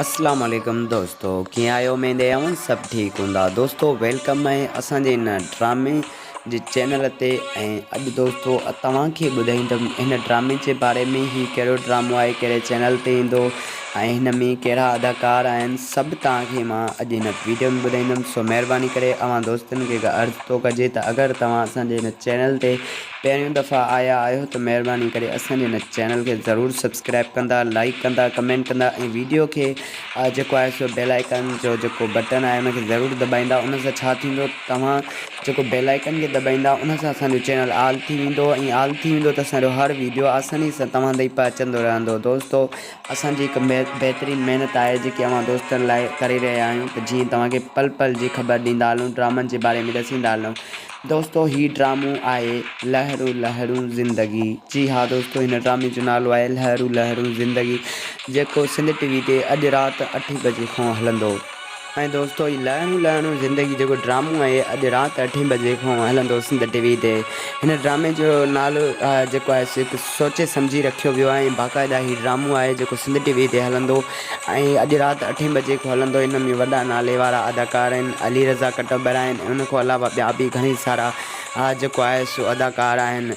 اسلام عليڪم دوستو ڪيئن آهيو اميد آهي اوهان سڀ ٺيڪ هوندا دوستو welcome آهي اسان جي هن ڊرامي جي چينل تي ۽ اڄ دوستو توهان کي ٻڌائيندم هن ڊرامي جي باري ۾ هي ڪهڙو ڊرامو آهي ڪهڙي چينل تي ايندو ۽ هن ۾ ڪهڙا اداڪار آهن سڀ توهان کي مان اڄ هن ويڊيو ۾ ٻڌائيندم سو مهرباني ڪري اوهان دوستن کي هڪ عرض ٿو ڪجي ته اگر توهان اسان جي هن چينل تي پهريون دفعا آيا آهيو ته مهرباني ڪري اسان جي هن چينل کي ضرور سبسڪرائب ڪندا لائيڪ ڪندا ڪمينٽ ڪندا ۽ ويڊيو کي جيڪو آهي سو بيل آئيڪن جو جيڪو بٽن آهي ان کي ضرور دٻائيندا ان سان ڇا ٿيندو توهان جيڪو بيل آئيڪن کي دٻائيندا ان سان اسان جو چينل آل ٿي ويندو ۽ آل ٿي ويندو ته اسان جو هر ويڊيو آساني سان توهان تائين پهچندو رهندو دوستو اسان جي هڪ بهترين محنت آهي جيڪي اوهان دوستن لاء ڪري رهيا آهيون ته جيئن توهان کي پل پل جي خبر ڏيندا هلون ڊرامن جي باري ۾ ڏسيندا هلون دوستو هي ڊرامو آهي لهرون لهرون زندگي جي ها دوستو هن ڊرامي جو نالو آهي لهرون لهرون زندگي جيڪو سنڌ ٽي وي تي اڄ رات اٺين بجي کان هلندو. ۽ دوستو هي لهرون لهرون زندگي جيڪو ڊرامو آهي اڄ رات اٺين بجي کان هلندو سنڌ ٽي وي تي هن ڊرامي جو نالو جيڪو آهي سو هڪ سوچي سمجهي رکيو ويو آهي ۽ باقاعده هي ڊرامو آهي جيڪو سنڌ ٽي وي تي هلندو ۽ اڄ رات اٺين بجي کان هلندو ان ۾ وڏا نالي وارا اداڪار آهن علي رضا ڪٽوبر آهن ان کان علاوه ٻيا به گهڻي سارا جيڪو آهي سو اداڪار آهن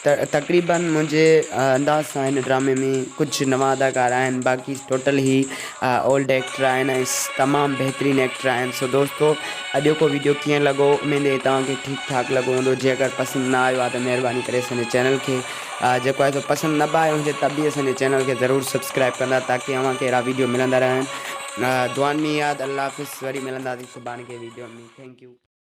ته تقريبن منهنجي انداز سان هن ڊرامي ۾ ڪجهه نوان اداڪار آهن باقي ٽوٽل هي اولڊ ايڪٽر آهن ۽ تمام بهترين ايڪٽر آهن سو دوستو اڄوڪو ويڊيو ڪيئن لڳو اميد آهي توهان کي ٺيڪ ٺاڪ لڳو هوندو جي اگر پسند نه آيو آهي ته مهرباني ڪري اسان جي چينل کي جيڪو آهي سو پسند نه به آيو هجي ته به اسان جي چينل کي ضرور سبسڪرائب ڪندا تاڪي اوهان کي اهڙا ويڊيو ملندا رهن دعائن ۾ ياد الله حافظ وري ملنداسين سڀاڻي ڪنهن ويڊيو ۾ thank you.